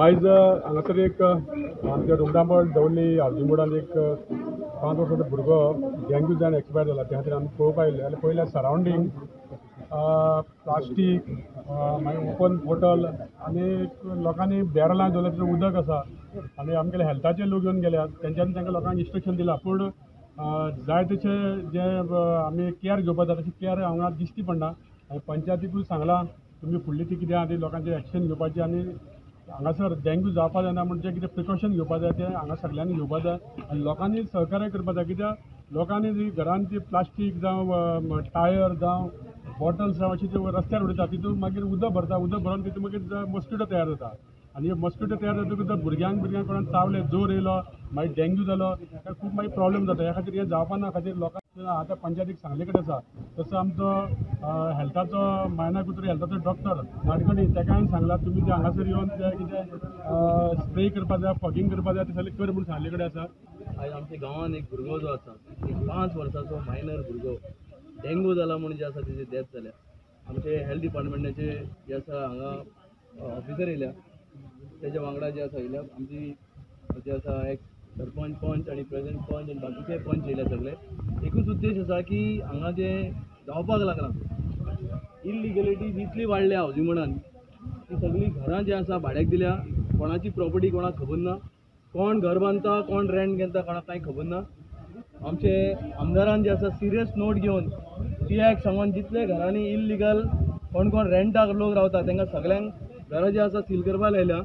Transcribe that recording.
आयज हांगासर एक आमच्या रुमडामळ दवर्ली हावजींग बोर्डान एक 5 वर्साचो भुरगो डेंग्यू जावन एक्सपायर जाला. त्या खातीर आमी पळोवपाक आयिल्ले जाल्यार पयल्या सरावंडींग प्लास्टीक, मागीर ओपन बॉटल आनी लोकांनी बॅरलां दवरल्या, तितून उदक आसा आनी आमगेले हेल्थाचे लोक येवन गेल्यात. तेंच्यांनी तांकां लोकांक इन्स्ट्रक्शन दिलां, पूण जाय तशें जे आमी केअर घेवपाक जाय तशी केअर हांगा दिश्टी पडना. आनी पंचायतीकूय सांगलां तुमी फुडली ती कितें आहा ती लोकांचेर एक्शन घेवपाची आनी हांगासर डेंग्यू जावपा जायना म्हण जें कितें प्रिकॉशन घेवपा जाय तें हांगा सगल्यांनी घेवपा जाय आनी लोकांनी सहकार्य करपा जाय. कित्याक लोकांनी जी घरान ती प्लास्टीक जावं टायर जावं बॉटल्स जावं अशें ते रस्त्यार उडयता, तितून मागीर उदक भरता, उदक भरून तितून मागीर मॉस्किटो तयार जाता आनी हे मॉस्किटो तयार जातकूच जर भुरग्यांक कोणाक चावले, जोर येयलो, मागीर डेंग्यू जालो, खूब मागीर प्रॉब्लेम जाता. ह्या खातीर हें जावपा ना खातीर लोकांक आतां पंचायतीक सांगले कडेन आसा. तसो आमचो हेल्थाचो मायना कुत्री हेल्थाचो डॉक्टर नाडकणी ताका हांवें सांगलां तुमी जे हांगासर येवन ते कितें स्प्रे करपा जाय, फॉगिंग करपा जाय, ते सगळें कर म्हूण सांगले कडेन आसा. आयज आमच्या गांवांत एक भुरगो जो आसा, एक 5 वर्साचो मायनर भुरगो डेंगू जाला म्हूण जे आसा तेजी डेथ जाल्या. आमचे हेल्थ डिपार्टमेंटाचे जे आसा हांगा ऑफिसर येयल्या, तेज्या वांगडा जे आसा येयल्या आमची जे आसा एक सरपंच, पंच आनी प्रेसिडेंट पंच आनी बाकीचे पंच येयल्या सगळे. एकूच उद्देश आसा की हांगा जे जावपाक लागलां इल्लिगलिटी जितली वाडल्या हावजींग बोर्डान, ती सगळीं घरां जी आसा भाड्याक दिल्या, कोणाची प्रॉपर्टी कोणाक खबर ना, कोण घर बांदता कोण रेंट घेता कोणाक कांय खबर ना. आमचे आमदारान जे आसा सिरियस नोट घेवन पी आयक सांगून जितले घरांनी इल्लिगल कोण कोण रेंटाक लोक रावता तांकां सगळ्यांक घरां जी आसा सील करपाक लायल्या.